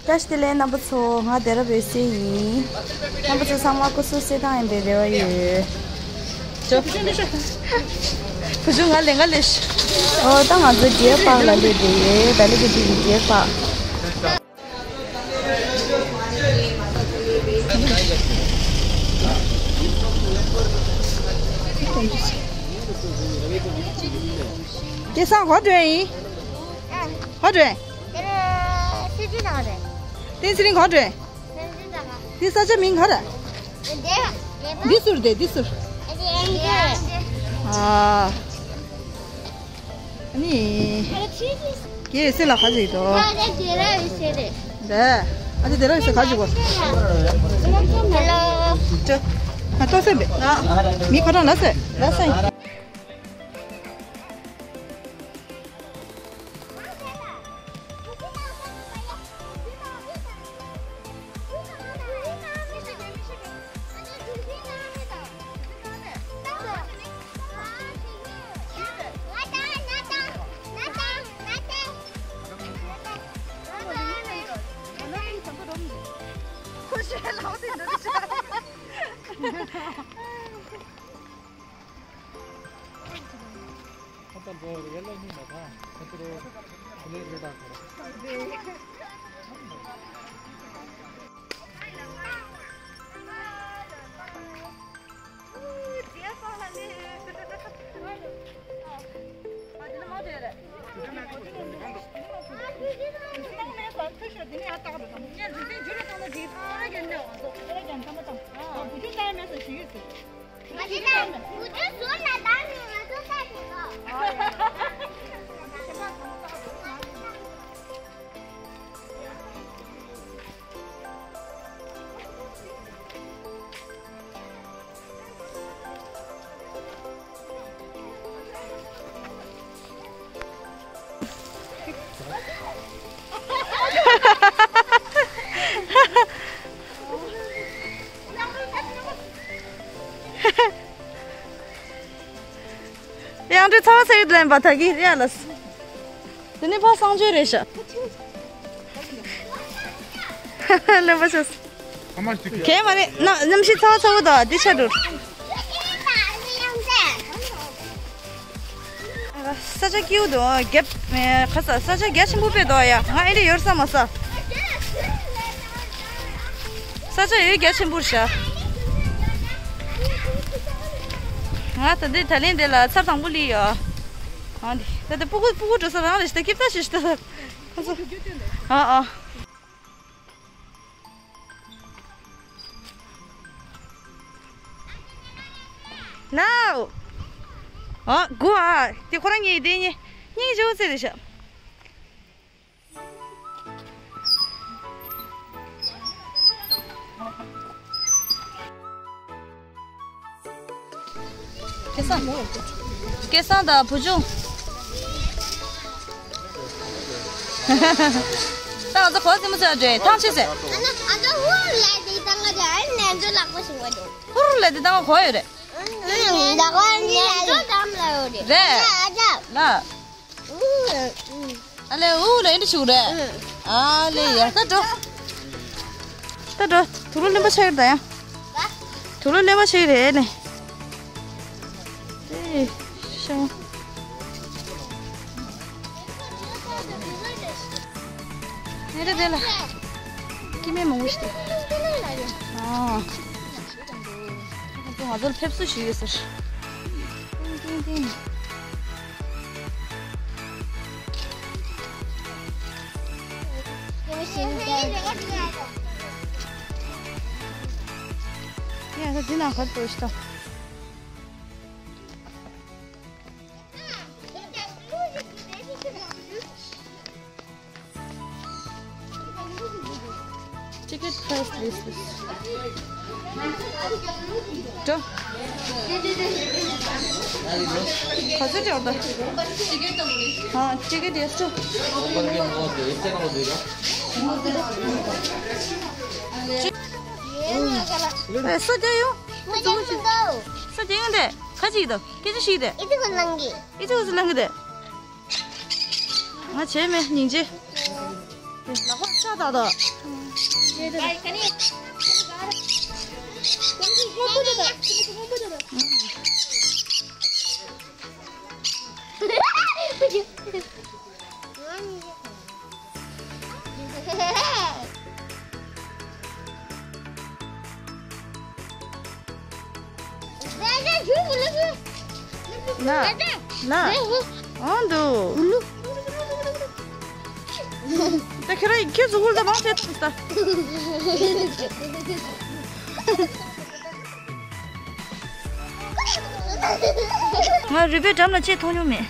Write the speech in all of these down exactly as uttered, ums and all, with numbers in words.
བཀྲ་ཤིས་བདེ་ལེགས་རྣམ་པ་ཚོ། ང་སྡེ་ར་འོད་ཟེར་ཡིན། རྣམ་པ་ཚོ་ཚང་མ་སྐུ་གཟུགས་གསལ་ཐང་ཡིན་པའི་རེ་བ་ཡོད། ཅོ། བུ་ཆུང་ང་ལས་ང་ལས། ཨོ་ད་ང་ཚོ་ཌི་ཡར་པཱག་ལ་སླེབས་བསྡད་ཡོད། ད་ལི་གི་དེ་གི་ཌི་ཡར་པཱག་སྐལ་བཟང་ག་པར་འགྲོ་ཡིན། ག་པར་འགྲོ་ཡིན། དེ་ནས་སི་ཏི་ནང་རེད། བསྟན་ཚེ་རིང་ག་པར་འགྲོ་ཡིན། བསྟན་ཚེ་རིང་ག་པར། འདི་ས་ཆ་མིང་ག་རེ། འདི་འདི་ཟུར་དེ་འདི་ཟུར། ཨ། ཨ་ནི། གེ་སེ་ལ་ག་ཅིག་འདུག་ད་ཨ་ཅེ་སྡེ་ར་འོད་ཟེར་ག་ཅིག་གོ་ཅོ། ང་ལྟོ་སེམས་པས། མི་ཁ་གྲངས་ལ་སེ་ལ་སེ། ཁ་ཏ་འགྲོ་ཡར་ལ་སྙིང་མ་དང་ཁ་ཏ་རོ་ཁ་ལེ་རེ་དང་ཁ་ར། དབྱངས་སྒྲོལ་ཚ་བ་ཚ་གི་ལེན་པ་ཐག་གི་རེད་ལ། དེ་ནི་ཕ་གསང་སྤྱོད་རེད་ཤག་ལེན་པ་ཤག་གལ་མ་རེད་ན་གནམ་གཤིས་ཚ་བ་ཚ་བོ་དང་འདི་ཆ་འགྲོ། ས་ཆ་སྐྱིད་པོ་འདུག་རྒྱ་ཁ་ས་ས་ཆ་རྒྱ་ཆེན་པོ་དཔེ་འདུག་ཡ། ང་ཨེ་འདྲ་ཡོད་ས་མ་ས། ས་ཆ་ཡོད་རྒྱ་ཆེན་པོ་རེད་ཤག་ང་ད་ལྟའི་ད་ལན་འདི་ལ་ཚར་དང་པོ་སླེབས་ཡོད། ཨ་འདི་ད་ལྟ་སྤུ་གུ་སྤུ་གུ་འགྲོ་ས་རང་རེད་ཤག་ད་སྐྱིད་པོ་ཞིག་ད། ཨ་ཨ། ལའོ། ཨ་དགུ་ཨ། དེ་ཁོ་རང་གཉིས་དེ་གཉིས་གཉིས་ཇོ་ཚེ་རེད་ཤག་སྐལ་བཟང་། སྐལ་བཟང་དང་བུ་ཆུང་། ད་ང་ཚོ་གོ་ཙི་མོ་ཚོ་འགྲོ་ཐང་ཆད་ཟེར། ཨ་ན་ཨ་ད་ཧུར་ལས་དེ་ད་ང་ད་ཨ་ནན་ཚོ་ལག་པ་ཞིག་བ་འདུག་ཧུར་ལས་དེ་ད་ང་གོ་ཡོད་རེད། ཨ་ན་ད་གོ་ཨ་ནན་ཚོ་དམ་ལ་ཡོད་རེད། རེད། ཨ་ད་ལ། ཨ་ལེ་ཨུ་ལེ་འདི་ཆུ་རེད། ཨ་ལེ་ཡ་ད་འགྲོ། ད་འགྲོ། དུག་ལོག་ལེན་པ་ཆགས་ཡོད་ད་ཡ། དུག་ལོག་ལེན་པ་ཆགས་ཡོད་རེད་ལེ། ཨེ་ཤང་། ཨེ་རེད་དེ་ལ། སྐྱེ་དམན་མང་པོ་ཞིག་འདུག་ཨ། ང་ཚོ་ལ་ཕེབས་བསུ་ཞུས་ཡོད་ཟེར། ཏིང་ཏིང་ཏིང་། ཡ་ད་འདི་ན་ག་རེ་འདུག་ཤི་ད། Ticket price list. འགྲོ། ག་ཚོད་འགྲོ་ད། ཨ་ticket yes འགྲོ། ཨེ་སོ་རྒྱ་ཡོ། སོ་རྒྱ་ཡོང་དེ་ག་ཅིག་ད་སྐད་ཆ་ཤིག་དེ། ཨི་ཅི་གོ་ལང་གི། ཨི་ཅི་གོ་སུ་ལང་གི་དེ། ང་བྱས་མེད་སྙིང་རྗེ། ལག་པ་ཆག་ད་ད། ན། ན། ཨང་འདུག་ད་ཁྱེད་རང་ཁྱེད་ཚོ་ཧུར་ད་མང་ཆེ་ཐོངས་ད། ང་རུས་པའི་འགྲམ་ལ་ཅིག་མཐོང་མྱོང་མེད།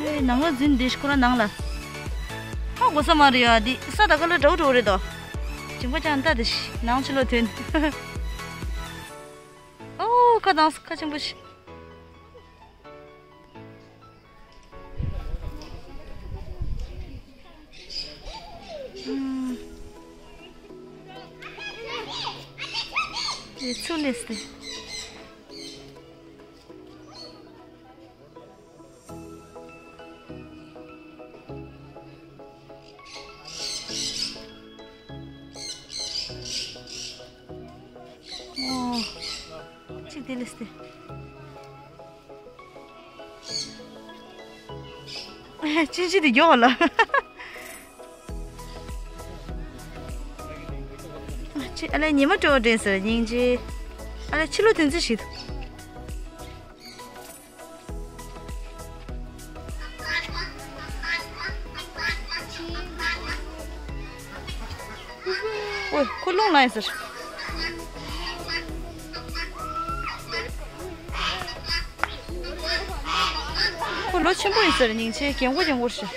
ཨེ་ནང་ལ་འཛུལ་འདི་ཁོ་རང་ནང་ལ། ཧ་གོ་ས་མ་རེད་ཡ་འདི་ས་ད་ག་ལ་འདྲ་བོ་འདྲ་བོ་རེད་དོ། མཇིང་པ་ཅང་ལྟ་དེ་ཤི་ནང་ཕྱི་ལོགས་ཐོན། ཨོ་ཁ་དྭངས་ཁ་ཆེན་པོ་ཤི། ཨུམ། དེ་ཚུར་སླེབས་ཏེ། ཨོ། གཅིག་དེ་ལས་ཏེ། ཅི་ཅི་དེ་མགྱོགས་ལ། ཅི་ཨ་ལས་ཉི་མ་སྤྲོ་བ་འདྲེན་ཟེར་སྙིང་རྗེ། ཨ་ལས་ཕྱི་ལོགས་དེ་ཚོ་ཞིག་ཏུ། ཨོ། ཁོ་རླུང་ལངས་ཟེར། ཁོ་ལོ་ཆེན་པོ་ཡིན་ཟེར། སྙིང་རྗེ། རྒན་གོག་རྒན་གོག་ཞིག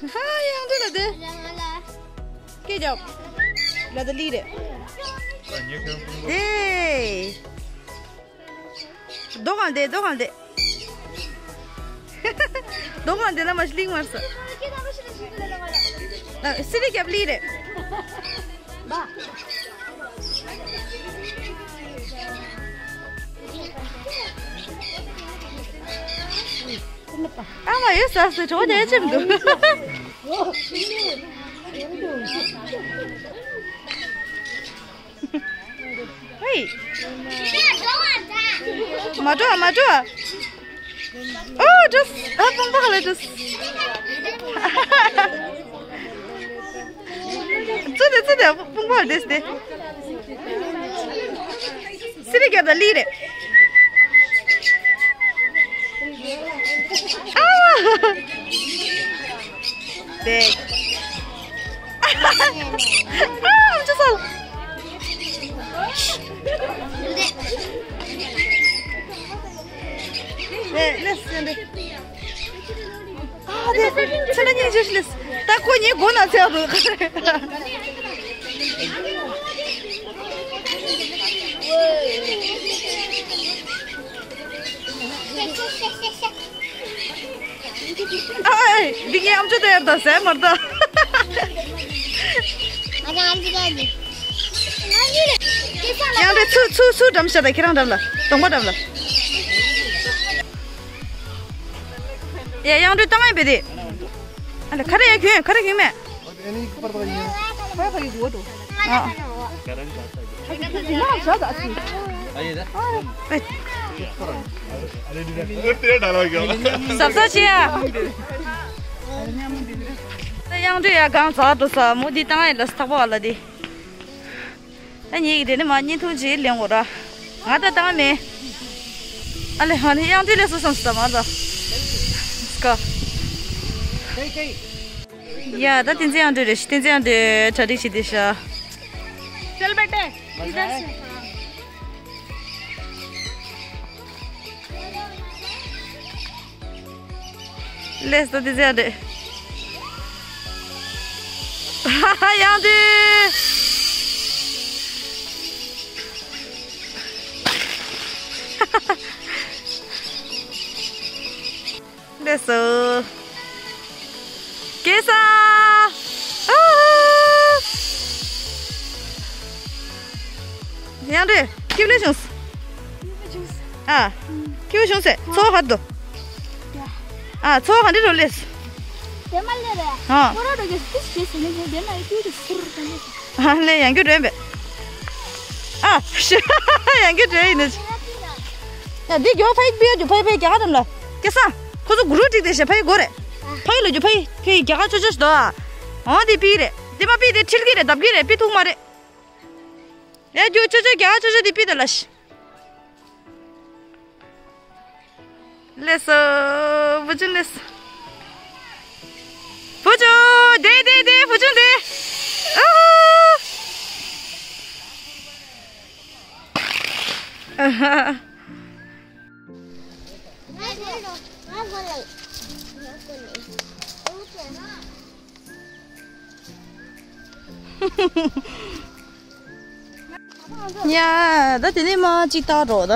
हाँ, यहाँ तो रहते। क्या जाओ? ला तो ली रे। ए। दोकान दे, दोकान दे। दोकान दे ना मछली मार सा। सिरी क्या ली रे? आमा यो सासु ठो दे चम दु। Hey. Matua, matua. Oh, just up on the just. Tsude, tsude, pungpa this day. Siri kya da lire. Ah! Big. Ah, I'm just all. Hey, listen. ཨ་དེ་ཚེ་ན་སྙིང་རྗེ་ཞིག་ལས། ད་ཁོ་ཉིད་སྒོ་ན་ཚེ་རུ། ཨ་ཨེ་འདི་ངའི་ཨམ་ཅོག་དེ་ཡར་ད་ཟས་མར་ད། ཡང་རེ་ཚུ་ཚུ་ཚུ་འགྲམ་ཤ་ད་ཁྱེད་རང་འགྲམ་ལ་གདོང་པ་འགྲམ་ལ། ཡ་ཡང་འདྲི་བཏང་ཡ་བེ་དེ། ཨ་ལ་ཁ་རེ་ཡ་གྱོན་ཁ་རེ་གྱོན་མེད། ཨ། ཟབ་ཟབ་བྱེད་ཡ། ད་ཡང་འདྲི་ཡ་གང་ཟག་འགྲོ་ས་མོ་འདི་བཏང་ཡ་ལ་ཐག་པ་བ་ལ་དེ། ད་ངེད་ཀྱི་དེ་ནས་མར་བརྙན་ཐུང་ཅིག་ལེན་དགོས་ར། ང་ད་བཏང་མེད། ཨ་ལེ་ཧ་ནི་གཡང་འདྲི་ལས་སོ་སོང་སོ་ད་མ་ད། སྐ། ཡ་ད་བསྟན་འཛིན་གཡང་འདྲི་རེད། བསྟན་འཛིན་གཡང་འདྲི་གྲ་སྒྲིག་བྱེད་དེ་ཤ། चल बेटे, इधर से। ལས་ད་དེ་ཟེར་རེད། ཧ་ཧ་ཡང་དེ། ལས་སོ། སྐྱེས་ས། ཨ། ཡང་དེ་ཁྱིམ་ལས་བྱུང་། ཨ། ཁྱོད་བྱུང་ཟེར། ཚོ་ཧ་དོ། ཨ། ཚོ་ཧ་འདི་རོ་ལེས། དེ་མ་ལེ་རེད། ཨ། ཁོ་ར་རོ་གེ་སི་ཤེས་ཟེར་ནས་དེ་ན་ཨི་ཏུ་རི་སུར་དང་ལེ། ཨ་ལེ་ཡང་རྒྱུ་དྲན་པས། ཨ། ཤི། ཡང་རྒྱུ་དྲན་ཡིན་ནི། ཡ་འདི་རྒྱོ་ཕའི་པིའོ་རྒྱུ་ཕའི་ཕའི་རྒྱ་གར་དམ་ལ། སྐྱེ་ས། ཁོ་ཚོ་གུ་རུ་ཀྲིག་དེ་ཤ་ཕའི་གོ་རེད། ཕའི་ལ་རྒྱུ་ཕའི་ཕའི་རྒྱ་གར་ཆོ་ཆོ་ཤི་དོ། ཨ། འོ་འདི་པི་རེད། འདི་མ་པི་དེ་ཁྲིལ་གི་རེད། བརྡབ་གི་རེད། པི་ཐུག་མ་རེད། ཡ་རྒྱུ་ཆོ་ཆོ་རྒྱ་གར་ཆོ་ཆོ་འདི་པི་ད་ལ་ཤི། ལེས། བུ་ཆུང་ལེས། བུ་ཆུང་། དེ་དེ་དེ་བུ་ཆུང་དེ། ཨ་ཧུ། ཨ་ཧ། ཡ། ད་དེ་ནས་མ་གཅིག་བཏགས་འགྲོ་ད།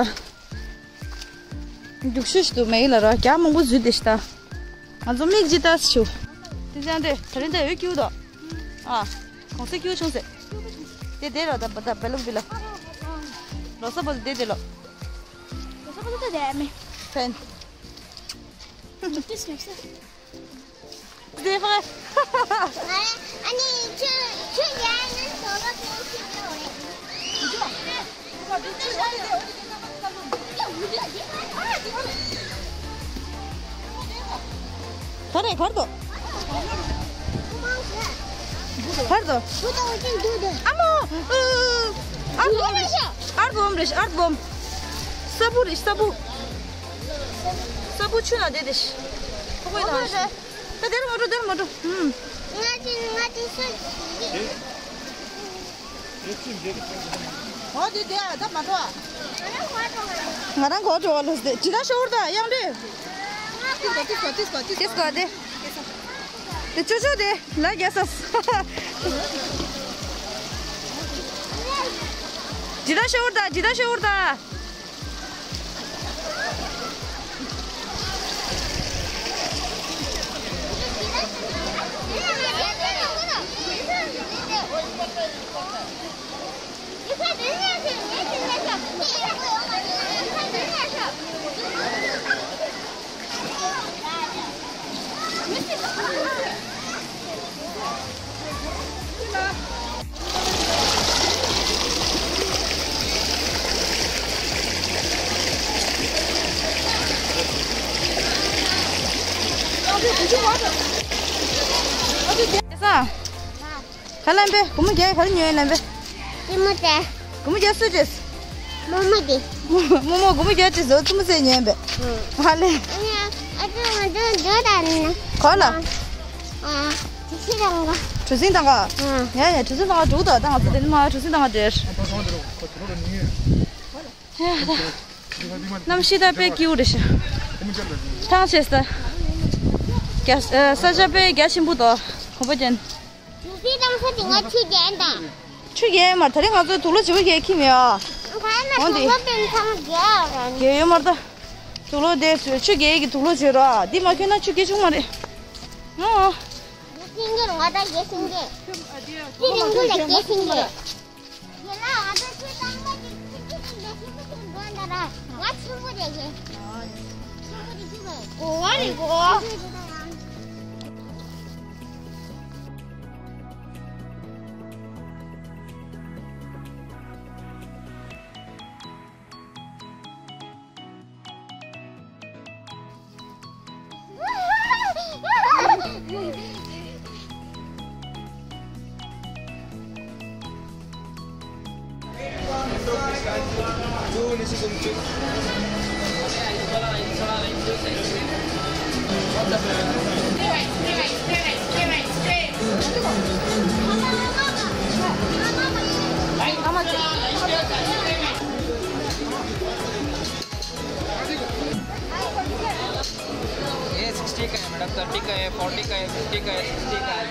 རྒྱུག་ཤུལ་ཞིག་ཏུ་མེད་ལ་ར་རྒྱ་མང་པོ་འཛུལ་དེ་ཤི་ད། ང་ཚོ་མིག་གཅིག་ལྟ་ཞུ། དེ་ཚང་དེ་ད་རིང་ད་འོད་སྐྱུག་དོ། ཨ། གོང་ས་སྐྱུག་བྱུང་ཟེར། དེ་དེ་ར་ད་ད་བེ་ལུག་བི་ལ། རོ་ས་བོ་དེ་དེ་ལོ། རོ་ས་བོ་དེ་དེ་མེ། ཕན། དེ་ཕ། ཨ་ནི་ཆུ་ཆུ་ཡ་ནི་སོ་ལོ་ཏེ་ཆུ་ཡོད་རེད། ག་རེ་གར་དོ། གར་དོ། ཨ་མོ། ཨར་བོམ་རེད། ཨར་བོམ་རེད། ཨར་བོམ། ས་བུ་རེད། ས་བུ། ས་བུ་ཆུ་ན་བསྡད་དེ། ཁོ་ཁོའི་ནང་། ད་དེར་མ་འགྲོ། དེར་མ་འགྲོ། ཧུམ། ང་ཅི་ང་ཅི་སུ། ཨོ་དེ་དེ་ད་མ་འགྲོ། ང་རང་གོ་འགྲོ་བ་ལ་སྟེ་ཇི་ལྟར་ཤོར་ད་ཡང་འདྲི། ཏིས་གོ་ཏིས་གོ་ཏིས་གོ་ཏིས་གོ་དེ། དེ་ཅོ་ཅོ་དེ་ལ་རྒྱལ་ས། ཇི་ལྟར་ཤོར་ད་ཇི་ལྟར་ཤོར་ད། ག་ལམ་པས་སྒོར་མོ་བརྒྱ་ག་རེ་ཉོས་ལམ་པས། ཙི་མོ་དེ། སྒོར་མོ་བརྒྱ་སུ་བྱས། རྨོ་མོ་དེ། རྨོ་མོ་སྒོར་མོ་བརྒྱ་བྱས་ཟོ་ཙི་མོ་ཟས་ཉོས་པས། ཧ་ལས། ཨ་ནི་ཨ་ཅོ་ང་ཚོ་འགྲོ་ད་ནི། ག་ལ། ཨ། གྲུ་གཟིངས་ཐང་ག་གྲུ་གཟིངས་ཐང་ག་ཡ་ཡ་གྲུ་གཟིངས་ཐང་ག་འགྲོ་ད་ད་ང་ཚོ་དེ་ནི་མ་གྲུ་གཟིངས་ཐང་ག་འདྲེར། ཡ་ད། གནམ་གཤིས་ད་དཔེ་སྐྱིད་པོ་རེད་ཤག་ཐང་ཆད་ས། རྒྱ་ས་ཆ་དཔེ་རྒྱ་ཆེན་པོ་འདུག་གོམ་པ་ཅན། གྲུ་གཟིངས་ཐང་ས་དེ་ང་ཆུ་རྒྱག་ཡིན་ད། ཆུ་རྒྱག་ཡོད་མ་རེད། ད་རེས་ང་ཚོ་དུག་ལོག་བྱེད་པོ་རྒྱག་ཁྱིམ་ཡོད། ཁ་ན་འོན་ཏེ། དུག་ལོག་དེ་ཚང་རྒྱག་ཡོད་མ་རེད་ད། དུག་ལོག་དེ་ཆུ་རྒྱག་གི་དུག་ལོག་བྱེད་རོགས། འདི་མ་ཁྱོད་ན་ཆུ་རྒྱག་བྱུང་མ་རེད། ཨོ། རྒྱག་ཤེས་ཀྱི་རེད། ང་ད་རྒྱག་ཤེས་ཀྱི་རེད། དེ་རིང་ཁུ་ལ་རྒྱག་ཤེས་ཀྱི་རེད། ཡིན་ན་ང་ཚོ་ཆུ་གཙང་མ་ཅིག་ཁུར་གྱི་ཅིག་ལས་ཆེན་པོ་ཅིག་འགྲོ་འདྲ་ར། ང་ཆེན་པོ་རེད་ཀྱི། ཆེན་པོ་རེད་ཀྱི་མ་རེད། གོ་བ་རེད་གོ། ये सिक्सटी का है मैडम, थर्टी का है, फोर्टी का है, फिफ्टी का है, सिक्सटी का है।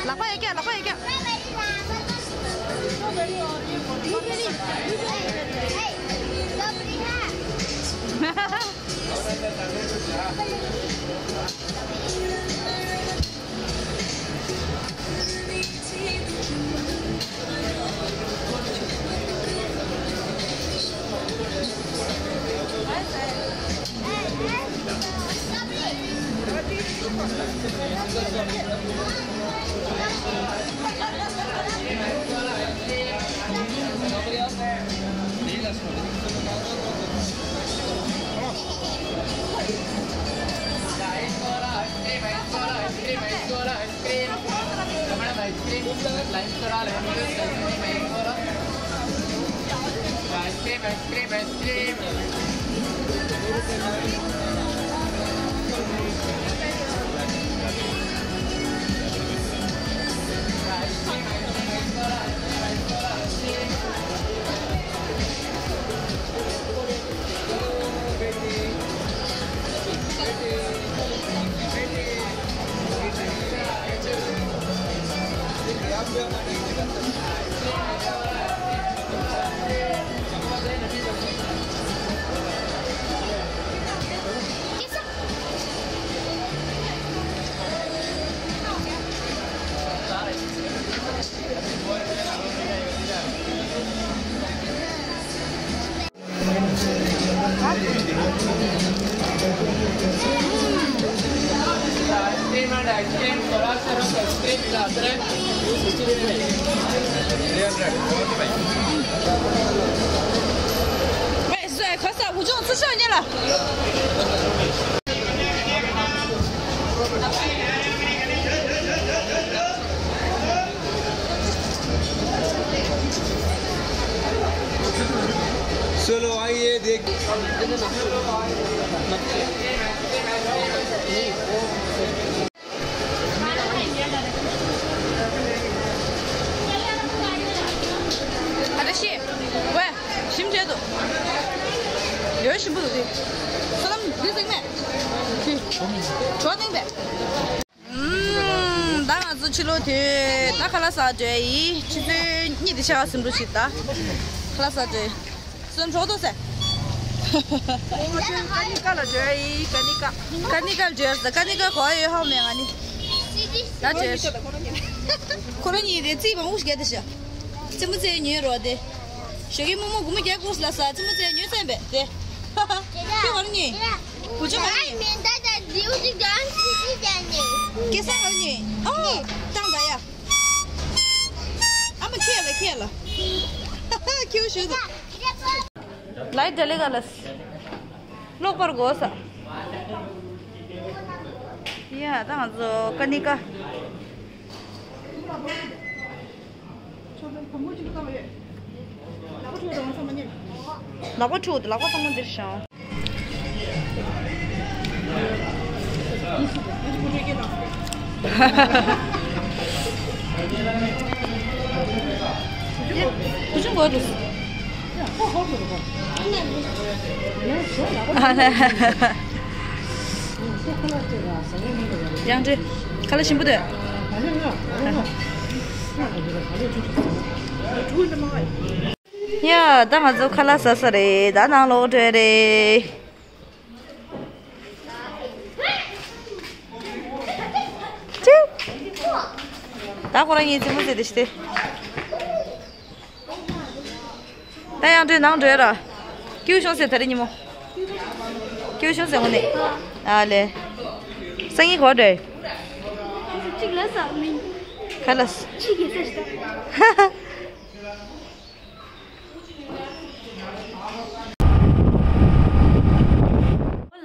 ལག་པ་ཡར་བཀྱག་ལག་པ་ཡར་བཀྱག चलो आइए देख। ཨ་ད་ཤེས། ཝེ། ཞིམ་བྱས་འདུག་ཡོད་ཞིམ་པོ་འདུག་དེ། ས་ལམ་འདི་ཟིག་མེད། དེ། བྲོ་ནིང་པས། ཨུམ། ད་ང་ཚོ་ཕྱི་ལོགས་དེ་ད་ཁ་ལག་ཟ་འགྲོ་ཡི། ཆུ་ཚོད་གཉིས་དེ་ཆགས་ཟིན་འགྲོ་ཞིག་ད། ཁ་ལག་ཟ་འགྲོ་ཡི། སོན་གྲོགས་ཏོ་ཟེར། ཀ་ནི་ཀ་ལ་འགྲོ་ཡི། ཀ་ནི་ཀ། ཀ་ནི་ཀ་འགྲོ་ཟེར། ཀ་ནི་ཀ་གོ་ཡོད་ཧ་མེད་ང་ནི། ད་འགྲོ། ཁོ་རང་གཉིས་དེ་རྩིས་མང་པོ་ཞིག་རྒྱག་དེ་ཤ། རྩེད་མོ་རྩེ་ཉོས་རོགས་དེ། ཞོགས་ཀས་རྨོ་མོ་སྒོར་མོ་བརྒྱ་བསྐུར་ལ་ས་རྩེད་མོ་རྩེ་ཉོས་ཚན་པས་དེ། ཁྱོད་ག་རེ་ཉོས། བུ་ཆུང་ག་རེ་ཉོས། མེ་མདའ་དང་མདེའུ་ཅིག་དང་སི་ཅི་དང་ཉོས། སྐལ་བཟང་ག་རེ་ཉོས། ཨོ། བཏང་ད་ཡ། ཨ་མ་ཁྱེད་ལ་ཁྱེད་ལ། ཁྱེའུ་ཞུ་དང་། ལའི་ཌེ་ལི་ག་ལ་སི། ལོག་པར་དགོས་ས། ཡ་ད་ང་ཚོ་ཀ་ནི་ཀ། ལག་པ་འཁྲུགས་ལག་པ་ཚང་མ་འདིར་བཞག་བུ་ཆུང་གོ་འདུག་ཡང་འདྲི། ཁ་ལག་ཞིམ་པོ་འདུག་ཡ་ད་ང་ཚོ་ཁ་ལག་ཟ་ས་རེད། ད་ནང་ལོག་འགྲོ་རེད། ཅི། ད་ཁོ་རང་གཉིས་རྩེད་མོ་རྩེ་དེ་ཤི་སྟེ། ད་ཡང་འགྲོས་ནང་འགྲོས་ར། ཀེའུ་ཤོང་ཟེར་ད་རེ་ཉི་མོ། ཀེའུ་ཤོང་ཟེར་ངོ་ནས། ཨ་ལེ། སང་ཉིན་གོ་འགྲོས། གཅིག་ལ་ཟ་མིན། ཁ་ལག་ཟ། གཅིག་གིས་ཟ་ཞིག་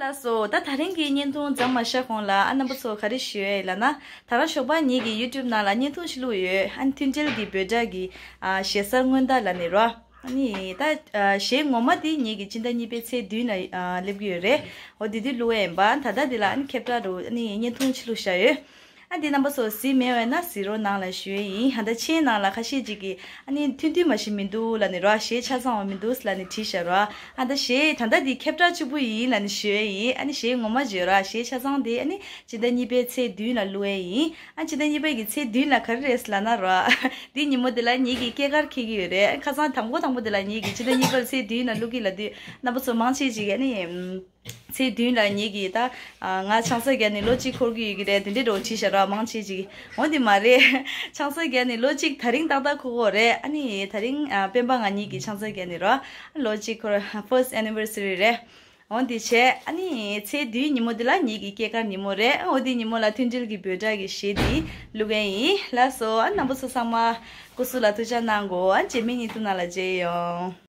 ད། ལགས་སོ། ད་དེ་རིང་གི་བརྙན་ཐུང་མཚམས་མ་བཞག་གོང་ལ་ཨ་རྣམ་པ་ཚོ་ག་རེ་ཞུ་ཡས་ལབ་ན། ད་རང་ཞོགས་པ་ངེད་ཀྱི་ཡུ་ཊུབ་ནང་ལ་བརྙན་ཐུང་ཞིག་བླུགས་ཡོད། ཨ་ནི་མཐུན་སྒྲིལ་གྱི་འབོད་སྒྲ་གི་ཨ་ཞེ་སར་སྔོན་བརྡ་ལབ་ནས་རོ། ཨ་ནི་ད་ཨ་གཞས་ངོ་མ་དེ་ངེད་ཀྱི་སྤྱི་ཟླ་གཉིས་པའི་ཚེས་བདུན་ལ་ཨ་སླེབས་ཀྱི་ཡོད་རེད། འོ་དེ་དུས་བླུགས་ཡས་ཡིན་པ། ད་ལྟ་དེ་ལ་ཨ་ནི་ཁྱབ་བསྒྲགས་རུ་ཨ་ནི་བརྙན་ཐུང་ཞིག་བླུགས་བཞག་ཡོད། ཨ་འདི་རྣམ་པ་ཚོ་གཟིགས་མེད་པ་ཡིན་ན་གཟིགས་རོགས་གནང་ལབ་ཞུ་ཡས་ཡིན། ཨ་ད་མཆན་ནང་ལ་ཁ་ཤས་ཅིག་གིས་ཨ་ནི་མཐུན་མཐུན་མ་ཞིག་མི་འདུག་ལབ་ནས་རོ། གཞས་ཆ་ཚང་བ་མི་འདུག་ལབ་ནས་བྲིས་བཞག་རོ། ཨ་ད་གཞས་ད་ལྟ་འདི་ཁྱབ་བསྒྲགས་གཅིག་པུ་ཡིན་ལབ་ནས་ཞུ་ཡས་ཡིན། ཨ་ནི་གཞས་ངོ་མ་བརྗོད་རོ། གཞས་ཆ་ཚང་དེ་ཨ་ནི་སྤྱི་ཟླ་གཉིས་པའི་ཚེས་བདུན་ལ་བླུགས་ཡས་ཡིན། ཨ་སྤྱི་ཟླ་གཉིས་པའི་གི་ཚེས་བདུན་ལ་ག་རེ་རེད་ལབ་ན་རོ། འདི་ཉིན་མོ་དེ་ལ་ངེད་ཀྱི་སྐྱེས་སྐར་འཁེལ་གྱི་ཡོད་རེད། ཁ་སང་དང་པོ་དང་པོ་དེ་ལ་ངེད་ཀྱི་སྤྱི་ཟླ་གཉིས་པའི་ཚེས་བདུན་ལ་བླུགས་ཀྱི་ལབ་དུས་རྣམ་པ་ཚོ་མང་ཆེ་ཅིག་ཨ་ནི། ཚེས་བདུན་ལ་ངེད་ཀྱིས་ད་ང་ཆང་ས་བརྒྱབ་ནས་ལོ་གཅིག་འཁོར་གྱི་ཡོད་ཀྱི་རེད། དེ་འདྲའི་འདྲ་བོ་བྲིས་བཞག་ར། མང་ཆེ་ཅིག་འོ་འདི་མ་རེད། ཆང་ས་བརྒྱབ་ནས་ལོ་གཅིག་ད་རིང་ཏག་ཏག་འཁོར་གྱི་ཡོད་རེད། ཨ་ནི་ད་རིང་ཨ་སྤེན་པ་ང་གཉིས་ཀྱིས་ཆང་ས་བརྒྱབ་ནས་ར་ལོ་གཅིག་འཁོར། ཕར་སི་ཊི་ཨེ་ནི་ཝར་སི་རི་རེད། འོ་འདི་བྱས་ཨ་ནི་ཚེས་བདུན་ཉིན་མོ་འདི་ལ་ངེད་ཀྱི་སྐྱེས་སྐར་ཉིན་མོ་རེད། འོ་འདི་ཉིན་མོ་ལ་མཐུན་སྒྲིལ་གྱི་འབོད་སྒྲ་གི་གཞས་འདི་བླུགས་མཁན་ཡིན། ལགས་སོ། ཨ་རྣམ་པ་ཚོ་ཚང་མ་སྐུ་གཟུགས་ལ་ཐུགས་ཅག་གནང་གོ། ཨ་རྗེས་མའི་བརྙན་ཐུང་ནང་ལ་མཇལ་ཡོང་།